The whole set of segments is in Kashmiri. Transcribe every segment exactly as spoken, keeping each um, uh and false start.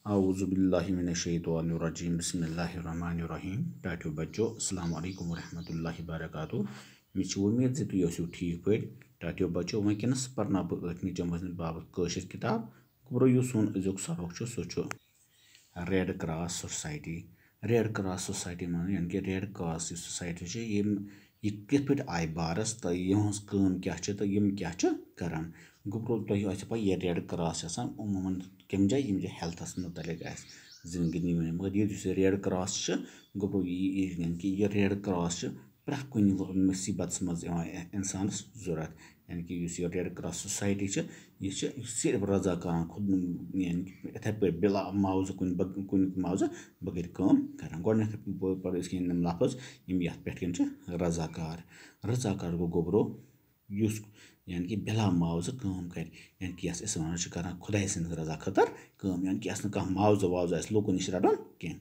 اعوذ باللہ من الشیطان الرجیم، بسم اللہ الرحمن الرحیم۔ ٹاٹھیو بچو، السلام علیکم ورحمۃ اللہ وبرکاتہ۔ مےٚ چھِ وۄمید زِ تُہۍ ٲسِو ٹھیٖک پٲٹھۍ۔ ٹاٹھیو بچو، وٕنکیٚنَس پَرناو بہٕ ٲٹھمہِ جمٲژ ہٕنٛدِ بابت کٲشِر کِتاب۔ گوٚبرو، یُس سون أزیُک سبق چھُ، سُہ چھُ red cross society. Red cross society منٛز، یعنی کہِ ریڈ کراس یُس سوسایٹی چھِ، یِم، یہِ کِتھ پٲٹھۍ آیہِ بارَس تہٕ یِہٕنٛز کٲم کیٛاہ چھِ تہٕ یِم کیٛاہ چھِ کَران۔ گوٚبرو، تۄہہِ آسہِ پَے، یہِ ریڈ کراس چھِ آسان عموٗماً کَمہِ جایہِ؟ یِم چھِ ہیلتھَس مُتعلِق آسہِ زِندگی منٛز۔ مگر یہِ یُس یہِ ریڈ کراس چھِ، گوٚبرو، یہِ، یہِ، یعنی کہِ یہِ ریڈ کراس چھِ پرٛٮ۪تھ کُنہِ مُصیٖبتَس منٛز یِوان اِنسانَس ضوٚرَتھ۔ یعنی کہِ یُس یہِ ریڈ کراس سوسایٹی چھِ، یہِ چھِ صرف رضاکارَن خود، یعنی کہِ یِتھَے پٲٹھۍ بِلا معاوضہٕ کُنہِ بغ-، کُنہِ معاوضہٕ بغٲر کٲم کَران۔ گۄڈٕنٮ۪تھ پَرو أسۍ کینٛہہ یِم لفظ، یِم یَتھ پٮ۪ٹھ کَنۍ چھِ رضاکار۔ رضاکار گوٚو گوٚبرو، یُس، یعنی کہِ بِلا معاوضہٕ کٲم کَرِ، یعنی کہِ یَس أسۍ وَنان چھِ کَران خۄداے سٕنٛدِ رضا خٲطرٕ کٲم، یعنی کہِ یَس نہٕ کانٛہہ معاوضہٕ واوضہٕ آسہِ لوٗکَن نِش رَٹُن کینٛہہ۔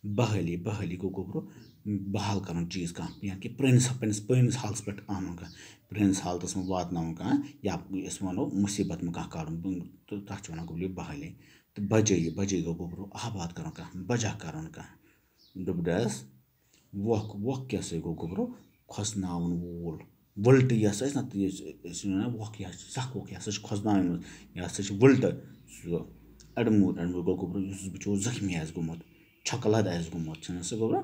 بحٲلی، بحٲلی گوٚو گوٚبرو بحال کَرُن چیٖز کانٛہہ، یعنی کہِ پرٛٲنِس، پنٛنِس پرٛٲنِس حالَس پٮ۪ٹھ اَنُن کانٛہہ، پرٛٲنِس حالتَس منٛز واتناوُن کانٛہہ، یا أسۍ وَنو مُصیٖبت منٛز کانٛہہ کَڑُن، تہٕ تَتھ چھِ وَنان گوٚبرو بحٲلی۔ تہٕ بجٲیی، بجٲیی گوٚو گوٚبرو آباد کَرُن کانٛہہ، بجا کَرُن کانٛہہ۔ ڈُبڈس وۄکھ، وۄکھ کیٛاہ سا گوٚو گوٚبرو؟ کھۄژناوَن وول۔ وٕلٹہٕ یۄس آسہِ نہ، تہٕ یۄس أسۍ وَنان وۄکھ، یہِ ہسا چھِ سَکھ وۄکھ، یہِ ہسا چھِ کھۄژناوٕنۍ منٛز، یہِ ہسا چھِ وٕلٹہٕ۔ سُہ اَڑموٗر، اَڑموٗر گوٚو گوٚبرو، یُس بِچور زخمی آسہِ گوٚمُت، چھۄکہٕ لد آسہِ گوٚمُت، چھُنہ سُہ گوٚبرو؟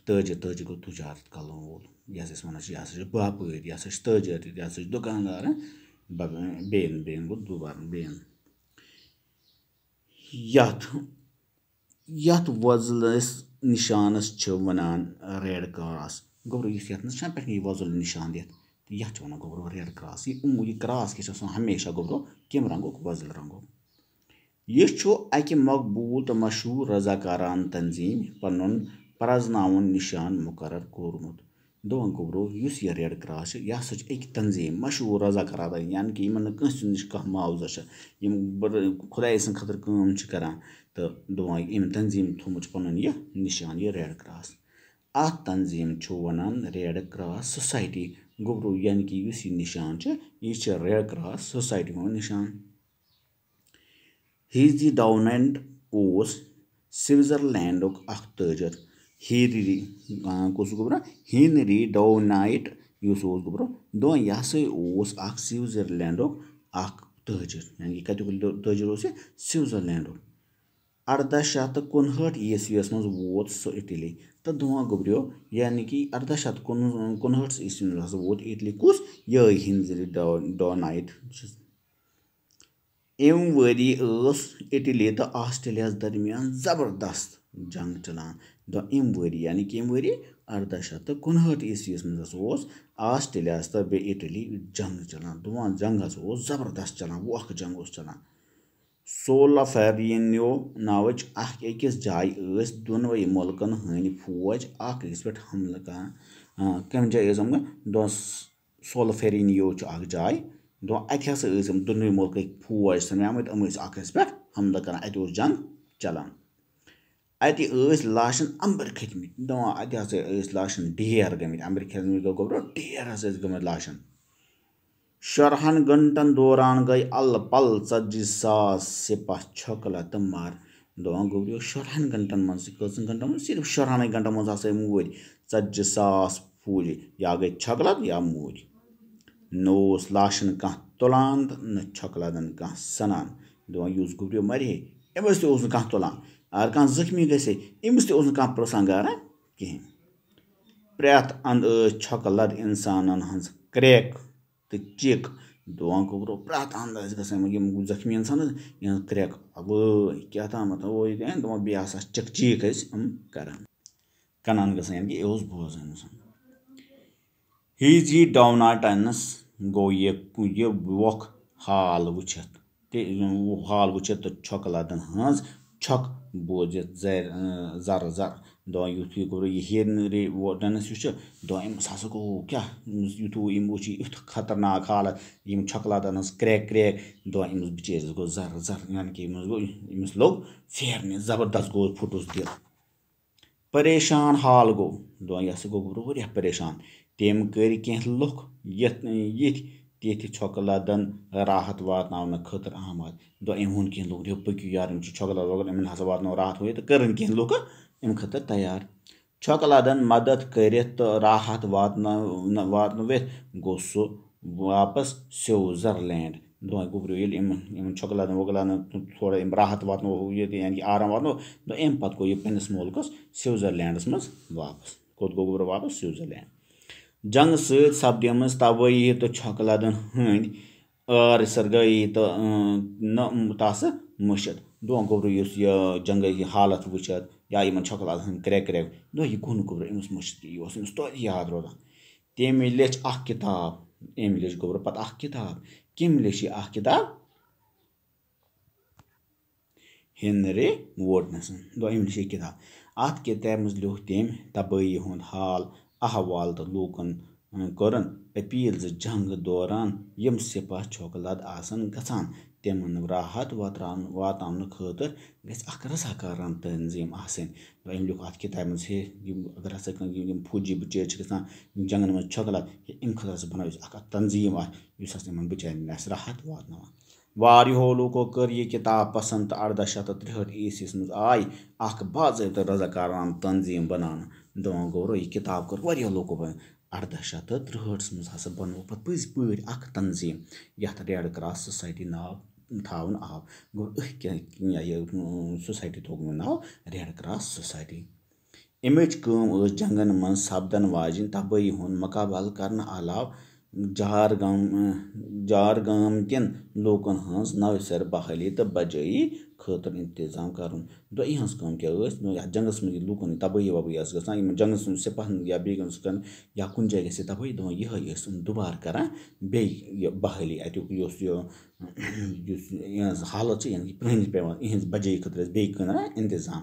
تٲجِر، تٲجِر گوٚو تُجارت کَرَن وول، یَس أسۍ وَنان چھِ، یہِ ہسا چھِ باپٲرۍ، یہِ ہسا چھِ تٲجِر، یہِ ہسا چھِ دُکاندار، ہہ؟ بَغٲر بیٚیَن، بیٚیَن گوٚو دوٗبارٕ بیٚیَن۔ یَتھ یَتھ وۄزلِس نِشانَس چھِ وَنان ریڈ کراس۔ گوٚبرو، یُس یَتھ نہ چھا پٮ۪ٹھ یہِ وۄزُل نِشان دِتھ، تہٕ یَتھ چھِ وَنان گوٚبرو ریڈ کراس۔ یہِ یِمو، یہِ کراس کیٛاہ چھِ آسان ہمیشہ گوٚبرو کَمہِ رنٛگُک؟ وۄزُل رنٛگُک۔ یہِ چھُ اَکہِ مقبوٗل تہٕ مشہوٗر رضاکارانہٕ تنظیٖم پَنُن پرٛزناوُن نِشان مُقرر کوٚرمُت۔ دپان گوٚبرو، یُس یہِ ریڈ کراس چھُ، یہِ ہسا چھُ أکۍ تنظیٖم، مشہوٗر رضاکار آسان، یعنی کہِ یِمن نہٕ کٲنٛسہِ نِش کانٛہہ معاوضہٕ چھُ، یِم بر-، خۄدایہِ سٕنٛدِ خٲطرٕ کٲم چھِ کران، تہٕ دپان، یِم تنظیٖم تھوٚومُت چھُ پنُن یہِ نِشان، یہِ ریڈ کراس۔ اَتھ تنظیٖم چھُ وَنان ریڈ کراس سوسایٹی۔ گوٚبرو، یعنی کہِ یُس یہِ نِشان چھُ، یہِ چھُ ریڈ کراس سوسایٹی ہُنٛد نِشان۔ ہیزی ڈاونائٹ اوس سوئٹزرلینڈُک اکھ تاجر۔ ہیری، آ، کُس گوٚبرا؟ ہینری ڈاونائٹ یُس اوس گوٚبرا، دپان یہِ ہسا اوس اکھ سوئٹزرلینڈُک اکھ تاجر۔ یعنی یہِ کتیُک تاجر اوس یہِ؟ سوئٹزرلینڈُک۔ ارداہ شیٚتھ تہٕ کُنہٲٹھ عیسویس منٛز ووت سُہ اٹلی۔ تہٕ دپان گوٚبریو، یعنی کہِ ارداہ شیٚتھ کُنہٲٹھ عیسوی منٛز ہسا ووت اٹلی کُس؟ یِہوٚے ہینری ڈا-، ڈاونائٹ۔ أمۍ ؤری ٲس اٹلی تہٕ آسٹریلیاہَس درمیان زبردست جنگ چلان۔ دَ-، أمۍ ؤری، یعنی کہِ أمۍ ؤری ارداہ شیٚتھ تہٕ کُنہٲٹھ عیسویَس منٛز ہسا اوس آسٹریلیاہَس تہٕ بیٚیہِ اٹلی جنگ چلان۔ دُوان جنگ ہسا اوس زبردست چلان، وۄکھ جنگ اوس چلان۔ سولافیرینیو ناوٕچ اکھ أکِس جایہِ ٲسۍ دۄنوَے مُلکن ہٕنٛدۍ فوج اکھ أکِس پٮ۪ٹھ حملہٕ کران۔ آ، کَمہِ جایہِ ٲسۍ یِم؟ دۄن سولفیرینیو چھُ اکھ جاے، دۄ-، اَتہِ ہسا ٲسۍ یِم دۄنوَے مُلکٕکۍ فوج سَمیمٕتۍ، یِم ٲسۍ اکھ أکِس پٮ۪ٹھ حملہٕ کران، اَتہِ اوس جنگ چلان۔ اَتہِ ٲسۍ لاشن اَمبٕرۍ کھٔتمٕتۍ، دَپان اَتہِ ہسا ٲسۍ لاشن ڈھیر گٔمٕتۍ، اَمبٕرۍ کھٔتمٕتۍ گوٚو گوٚبرو، ڈھیر ہسا ٲسۍ گٔمٕتۍ لاشن۔ شُرہَن گھنٹن دوران گٔے اَلہٕ پَلہٕ ژَتجی ساس سِپاہ چھۄکہٕ لَتہٕ مَر۔ دَپان گوٚبرو، شُرہَن گھنٹن منٛز، کٔژَن گھنٹن منٛز؟ صرف شُرہَنٕے گھنٹن منٛز ہسا موٗدۍ ژَتجی ساس فوٗجی، یا گٔے چھۄکہٕ لَد یا موٗدۍ۔ نہ اوس لاشن کانٛہہ تُلان تہٕ نہ چھۄکہٕ لَدن کانٛہہ سَنان۔ دَپان یُس گوٚبرو مَرِ ہے، أمِس تہِ اوس نہٕ کانٛہہ تُلان۔ اگر کانٛہہ زخمی گژھِ ہے، أمِس تہِ اوس نہٕ کانٛہہ پرٛژھان گارا کِہیٖنۍ۔ پرٛٮ۪تھ اَندٕ ٲسۍ چھۄکہٕ لَد اِنسانن ہٕنٛز کرٛیک تہٕ چیٖک۔ دَپان گوٚبرو، پرٛٮ۪تھ اَندٕ ٲسۍ گژھان یِم زخمی اِنسان حظ، یِہٕنٛز کرٛیک، وٲے، کیٛاہ تامَتھ، وٲے، دَپان بیٚیہِ آسہٕ چِک چیٖک ٲسۍ یِم کران۔ کَنان گژھان، یعنی کہِ یہِ اوس بوزان اِنسان۔ ہیزی ڈاوناٹنس گوٚو یہِ، یہِ وۄکھ حال وٕچھِتھ تہِ، حال وٕچھِتھ تہٕ چھۄکہٕ لدن ہٕنٛز چھۄکھ بوٗزِتھ زر-، اۭں، زر زر۔ دَپان یُتھُے گوٚو یہِ ہینری ووڈنس یُس چھُ، دَپان أمِس ہسا گوٚو کیٛاہ، أمِس یُتھُے أمۍ وٕچھ یہِ یُتھ خطرناک حالت، یِم چھۄکہٕ لدن ہٕنٛز کرٛیک کرٛیک، دَپان أمِس بِچٲرِس گوٚو زر زر، یعنی کہِ أمِس گوٚو، أمِس لوٚگ پھیرنہِ، زبردست گوٚو، پھُٹُس دِل۔ پریشان حال گوٚو۔ دۄن یہِ ہسا گوٚو گوٚبرو واریاہ پریشان۔ تٔمۍ کٔرۍ کینٛہہ لُکھ یَتھ، یِتھۍ تِتھِ چھۄکہٕ لدن راحت واتناونہٕ خٲطرٕ آماد۔ دوٚپُن، أمۍ ووٚن کینٛہہ لوٗکن، "ہے، پٔکِو یار، یِم چھِ چھۄکہٕ لد وغٲر، یِمن ہسا واتناوو راحت ہُہ یہِ"، تہٕ کٔرٕن کینٛہہ لوٗکھ اَمہِ خٲطرٕ تیار۔ چھۄکہٕ لدن مدد کٔرِتھ تہٕ راحت واتناو-، واتنٲوِتھ گوٚو سُہ واپس سوئٹزرلینڈ۔ دوٚپُن، گوٚبرو، ییٚلہِ یِمن، یِمن چھۄکہٕ لدن وۄکہٕ لدن تھوڑا یِم راحت واتنو ییٚتہِ، یعنی کہِ آرام واتنو، دوٚپُن، اَمہِ پتہٕ گوٚو یہِ پننِس مُلکس سوئٹزرلینڈس منٛز واپس۔ کوٚت گوٚو گوٚبرو واپس؟ سوئٹزرلینڈ۔ جنگہٕ سۭتۍ سپدیمٕژ تبٲہی تہٕ چھۄکہٕ لدن ہٕنٛدۍ ٲر سرگٲیی تہٕ، اۭں، نہٕ تس مٔشِتھ۔ دوٚپُن، گوٚبرو، یُس یہِ جنگٲیی حالت وٕچھِتھ یا یِمن چھۄکہٕ لدن ہٕنٛدۍ کرٛٮ۪کھ کرٛٮ۪کھ، دوٚپُن، یہِ گوٚو نہٕ گوٚبرو أمِس مٔشِتھ کینٛہہ، یہِ اوس أمِس توتہِ یاد روزان۔ تٔمۍ لیٚچھ اکھ کِتاب۔ أمۍ لیٚچھ گوٚبرو پتہٕ اکھ کِتاب۔ کٔمۍ لیٚچھ یہِ اکھ کِتاب؟ ہنری ووڈنسن۔ دوٚپُن، أمۍ لیٚچھ یہِ کِتاب۔ اتھ کِتابہِ منٛز لیوٗکھ تٔمۍ تبٲہی ہُنٛد حال احوال تہٕ لوٗکن، اۭں، کٔرٕن اپیل زِ جنگ دوران یِم سپاہ چھۄکہٕ لد آسن گژھان، تِمن راحت واتراون-، واتناونہٕ خٲطرٕ گژھِ اکھ رضاکارانہٕ تنظیٖم آسٕنۍ۔ دوٚپُن، أمۍ لیوٗکھ اتھ کِتابہِ منٛز، ہے، یِم اگر ہسا کانٛہہ یِم، یِم فوجی بچٲرۍ چھِ گژھان، یِم جنگن منٛز چھۄکہٕ لد، ہے، اَمہِ خٲطرٕ ہسا بنٲوِو أسۍ اکھ، اکھ تنظیٖم اکھ، یُس ہسا یِمن بچارٮ۪ن آسہِ راحت واتناوان۔ واریاہو لوٗکو کٔر یہِ کِتاب پسنٛد تہٕ ارداہ شیٚتھ تہٕ ترٛہٲٹھ عیسویس منٛز آیہِ اکھ باضٲبطہٕ رضاکارانہٕ تنظیٖم بناونہٕ۔ دوٚپُن، گوٚبرو، یہِ کِتاب کٔر واریاہو لوٗکو پسنٛد۔ ارداہ شیٚتھ تہٕ ترٛہٲٹھس منٛز ہسا بنوو پتہٕ پٔزۍ پٲٹھۍ اکھ تنظیٖم، یتھ ریڈ کراس سوسایٹی ناو تھاونہٕ آو۔ گوٚو أتھۍ کہِ-، یہِ، یہِ، سوسایٹی تھوٚو ناو ریڈ کراس سوسایٹی۔ اَمِچ کٲم ٲس جنگن منٛز سپدن واجٮ۪ن تبٲہی ہُنٛد مُقابلہٕ کرنہٕ علاوٕ جارگام-، جارگام کٮ۪ن لوٗکن ہٕنٛز نوِ سرٕ بحٲلی تہٕ بجٲیی خٲطرٕ انتظام کرُن۔ دوٚپُن، یِہٕنٛز کٲم کیٛاہ ٲس؟ دوٚپُن، یَتھ جنگس منٛز یہِ لوٗکن تبٲہی وبٲہی ٲس گژھان، یِمن جنگس منٛز سپاہن یا بیٚیہِ کٲنٛسہِ کَران یا کُنہِ جایہِ گژھِ تبٲہی، دوٚپُن، یِہوٚے ٲسۍ یِم دُبارٕ کران بیٚیہِ یہِ بحٲلی اَتیُک یُس یہِ، یُس یِہٕنٛز حالت چھِ، یعنی کہِ پرٛٲنِس پٮ۪وان، یِہٕنٛز بجٲیی خٲطرٕ ٲسۍ بیٚیہِ کانٛہہ انتظام۔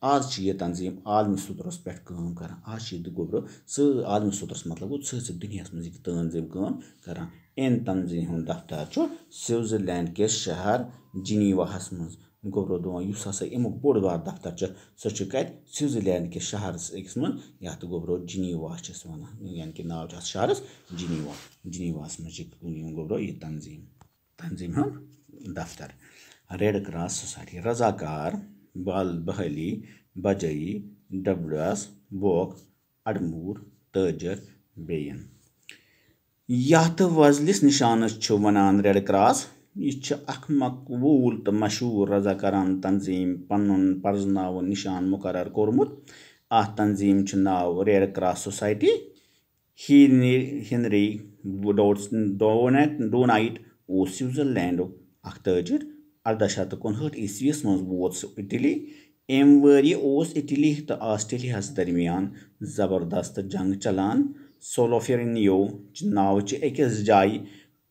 آز چھِ یہِ تنظیٖم عالمی سطرس پٮ۪ٹھ کٲم کران۔ آز چھِ یہِ گوٚبرو سٲ-، عالمی سطرس مطلب گوٚو سٲرسٕے دُنیاہَس منٛز یہِ تنظیٖم کٲم کران۔ اَمہِ تنظیٖم ہُنٛد دفتر چھُ سوئٹزرلینڈ کِس شہر جنیواہَس منٛز۔ گوٚبرو دوٚپُن، یُس ہسا اَمیُک بوٚڑ بار دفتر چھُ، سُہ چھُ کَتہِ؟ سوئٹزرلینڈ کِس شہرس أکِس منٛز، یَتھ گوٚبرو جنیوا چھِ أسۍ وَنان، یعنی کہِ ناو چھُ اَتھ شہرس جنیوا۔ جنیواہَس منٛز چھِ یِم گوٚبرو یہِ تنظیٖم۔ تنظیٖم ہُنٛد دفتر۔ ریڈ کراس سوسایٹی، رضاکار، بال-، بحٲلی، بجٲیی، ڈبڈس، بوک، اڈمور، تٲجر، بیٚین۔ یتھ وۄزلِس نشانس چھِ ونان ریڈ کراس۔ یہِ چھِ اکھ مقبوٗل تہٕ مشہوٗر رضاکارانہٕ تنظیٖم پنُن پرزناوُن نشان مقرر کوٚرمُت۔ اتھ تنظیٖم چھُ ناو ریڈ کراس سوسایٹی۔ ہی-، ہنری ڈوٹس-، ڈونیٹ-، ڈونائٹ اوس سوئٹزرلینڈُک اکھ تاجر۔ ارداہ شیٚتھ تہٕ کُنہٲٹھ عیسویس منٛز ووت سُہ اٹلی۔ اَمہِ ؤرۍ یہِ اوس اٹلی تہٕ آسٹریلیاہَس درمیان زبردست جنگ چلان۔ سولوفیرینیو چہِ ناوٕ چہِ أکِس جایہِ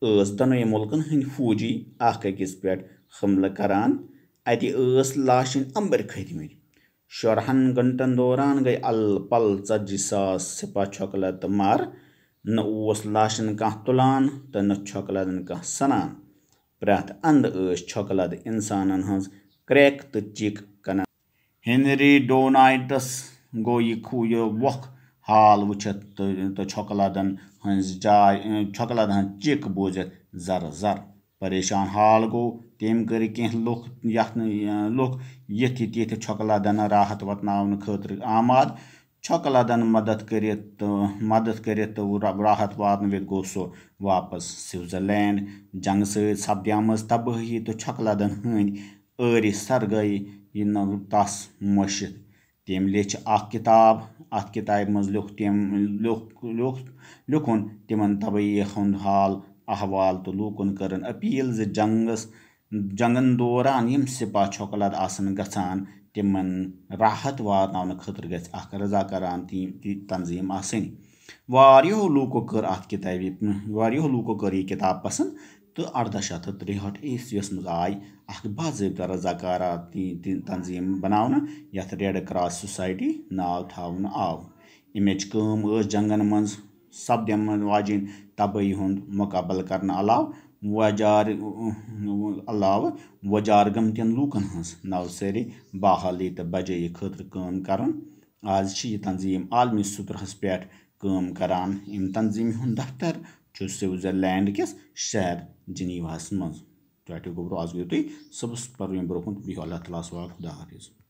ٲس دۄنوَے مُلکَن ہٕنٛدۍ فوجی اکھ أکِس پٮ۪ٹھ حملہٕ کران۔ اَتہِ ٲس لاشن اَمبٕرۍ کھٔتۍ مٕتۍ۔ شُراہَن گھنٹن دوران گٔے ال پل ژتجی ساس سپاہ چھۄکہٕ لد تہٕ مر۔ نہ اوس لاشن کانٛہہ تُلان تہٕ نہ چھۄکہٕ لدن کانٛہہ سنان۔ پرٛٮ۪تھ اندٕ ٲسۍ چھۄکہٕ لد انسانن ہٕنٛز کرٛٮ۪کھ تہٕ چیٖک کنان۔ ہنری ڈونائٹس گوٚو یہِ کھو-، یہِ ووکھ حال وٕچھِتھ تہٕ، تہٕ چھۄکہٕ لدن ہٕنٛز جاے، چھۄکہٕ لدن ہٕنٛز چیٖک بوٗزِتھ زر زر۔ پریشان حال گوٚو۔ تٔمۍ کٔرۍ کینٛہہ لُکھ یَتھ نہٕ، لُکھ یِتھ یِتھ یِتھ چھۄکہٕ لدن راحت واتناونہٕ خٲطرٕ آماد۔ چھۄکہٕ لدن مدد کٔرِتھ تہٕ، مدد کٔرِتھ تہٕ را-، راحت واتنٲوِتھ گوٚو سُہ واپس سوئٹزرلینڈ۔ جنگہٕ سۭتۍ سپدیمٕژ تبٲہی تہٕ چھۄکہٕ لدن ہٕنٛدۍ ٲری سرگٲیی یہِ نہٕ تس مٔشِتھ۔ تٔمۍ لیٚچھ اکھ کِتاب۔ اَتھ کِتابہِ منٛز لیوٚکھ تٔمۍ، لیوٚکھ، لیوٚکھ، لیوٚکھُن تِمن تبٲہی ہُنٛد حال احوال تہٕ لوٗکن کٔرٕن اپیل زِ جنگس، جنگن دوران یِم سپاہ چھۄکہٕ لد آسن گژھان، تِمن راحت واتناونہٕ خٲطرٕ گژھِ اکھ رضاکارانہٕ تی-، تی تنظیٖم آسٕنۍ۔ واریاہو لوٗکو کٔر اَتھ کِتابہِ، واریاہو لوٗکو کٔر یہِ کِتاب پسنٛد، تہٕ ارداہ شیٚتھ تہٕ ترٛہٲٹھ عیسویَس منٛز آے اکھ باضٲبطہٕ رضاکارانہٕ تی-، تی تنظیٖم بناونہٕ، یَتھ ریڈ کراس سوسایٹی ناو تھاونہٕ آو۔ اَمِچ کٲم ٲس جنگن منٛز سپدن واجٮ۪ن تبٲہی ہُنٛد مُقابلہٕ کرنہٕ علاوٕ وۄجار-، علاوٕ وۄجار گٔمتٮ۪ن لوٗکن ہٕنٛز نوسٲری، بحالی تہٕ بجٲیی خٲطرٕ کٲم کرُن۔ آز چھِ یہِ تنظیٖم عالمی سطحس پٮ۪ٹھ کٲم کران۔ اَمہِ تنظیٖمہِ ہُنٛد دفتر چھُ سوئٹزرلینڈ کِس شہر جنیواہَس منٛز۔ ٹاٹھیو گوٚبرو، آز گٔیِو تُہۍ صُبحَس پَرُن برٛونٛہہ کُن۔ بِہِو اللہ تعالیٰ ہَس حوالہٕ۔ خدا حافظ۔